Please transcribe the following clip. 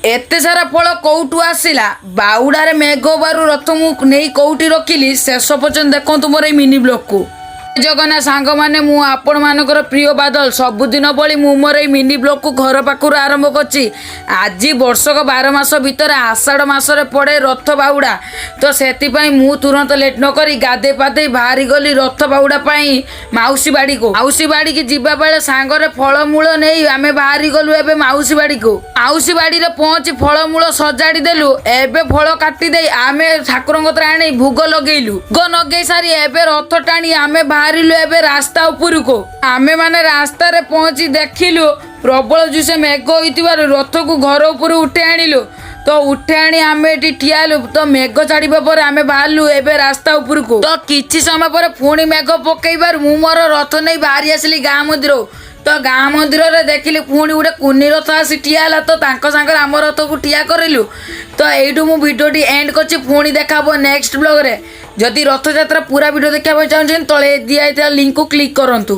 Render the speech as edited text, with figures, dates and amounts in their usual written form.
ଏତେ ସାରା ଫଳ କୋଉଠୁ ଆସିଲା, ବାହୁଡ଼ାରେ ମେଘ ବାରୁ ରଥ ମୁଁ ନେଇ କୋଉଠି ରଖିଲି, ଶେଷ ପର୍ଯ୍ୟନ୍ତ ଦେଖନ୍ତୁ ମୋର ଏଇ ମିନି ବ୍ଲଗକୁ। ଜଗନ୍ନାଥ ସାଙ୍ଗମାନେ, ମୁଁ ଆପଣମାନଙ୍କର ପ୍ରିୟ ବାଦଲ। ସବୁଦିନ ଭଳି ମୁଁ ମୋର ଏଇ ମିନି ବ୍ଲଗକୁ ଘର ପାଖରୁ ଆରମ୍ଭ କରିଛି। ଆଜି ବର୍ଷକ 12 ମାସ ଭିତରେ ଆଷାଢ଼ ମାସରେ ପଡ଼େ ରଥ ବାହୁଡ଼ା। ତ ସେଥିପାଇଁ ମୁଁ ତୁରନ୍ତ ଲେଟ୍ ନ କରି ଗାଧେଇ ପାଧେଇ ବାହାରି ଗଲି ରଥ ବାହୁଡ଼ା ପାଇଁ ମାଉସୀ ବାଡ଼ିକୁ। ମାଉସୀ ବାଡ଼ିକି ଯିବା ବେଳେ ସାଙ୍ଗରେ ଫଳମୂଳ ନେଇ ଆମେ ବାହାରି ଗଲୁ ଏବେ ମାଉସୀ ବାଡ଼ିକୁ। ମାଉସୀ ବାଡ଼ିରେ ପହଞ୍ଚି ଫଳମୂଳ ସଜାଡ଼ି ଦେଲୁ। ଏବେ ଫଳ କାଟି ଦେଇ ଆମେ ଠାକୁରଙ୍କ କତିରେ ଆଣି ଭୋଗ ଲଗେଇଲୁ। ଭୋଗ ଲଗେଇ ସାରି ଏବେ ରଥ ଟାଣି ଆମେ ବାହାରିଲୁ ଏବେ ରାସ୍ତା ଉପରକୁ। ଆମେ ମାନେ ରାସ୍ତାରେ ପହଞ୍ଚି ଦେଖିଲୁ, ପ୍ରବଳ ଜୋରସେ ମେଘ ହୋଇଥିବାରୁ ରଥକୁ ଘର ଉପରୁ ଉଠେଇ ଆଣିଲୁ। ତ ଉଠେଇ ଆଣି ଆମେ ଏଠି ଠିଆ ହେଲୁ। ତ ମେଘ ଛାଡ଼ିବା ପରେ ଆମେ ବାହାରିଲୁ ଏବେ ରାସ୍ତା ଉପରକୁ। ତ କିଛି ସମୟ ପରେ ପୁଣି ମେଘ ପକେଇବାରୁ ମୁଁ ମୋର ରଥ ନେଇ ବାହାରି ଆସିଲି ଗାଁ ମନ୍ଦିର। ତ ଗାଁ ମନ୍ଦିରରେ ଦେଖିଲି, ପୁଣି ଗୋଟେ କୁନି ରଥ ଆସି ଠିଆ ହେଲା। ତ ତାଙ୍କ ସାଙ୍ଗରେ ଆମ ରଥକୁ ଠିଆ କରିଲୁ। ତ ଏଇଠୁ ମୁଁ ଭିଡ଼ିଓଟି ଏଣ୍ଡ କରିଛି। ପୁଣି ଦେଖା ହବ ନେକ୍ସଟ ବ୍ଲଗରେ। ଯଦି ରଥଯାତ୍ରା ପୁରା ଭିଡ଼ିଓ ଦେଖିବା ପାଇଁ ଚାହୁଁଛନ୍ତି, ତଳେ ଦିଆଯାଇଥିବା ଲିଙ୍କକୁ କ୍ଲିକ୍ କରନ୍ତୁ।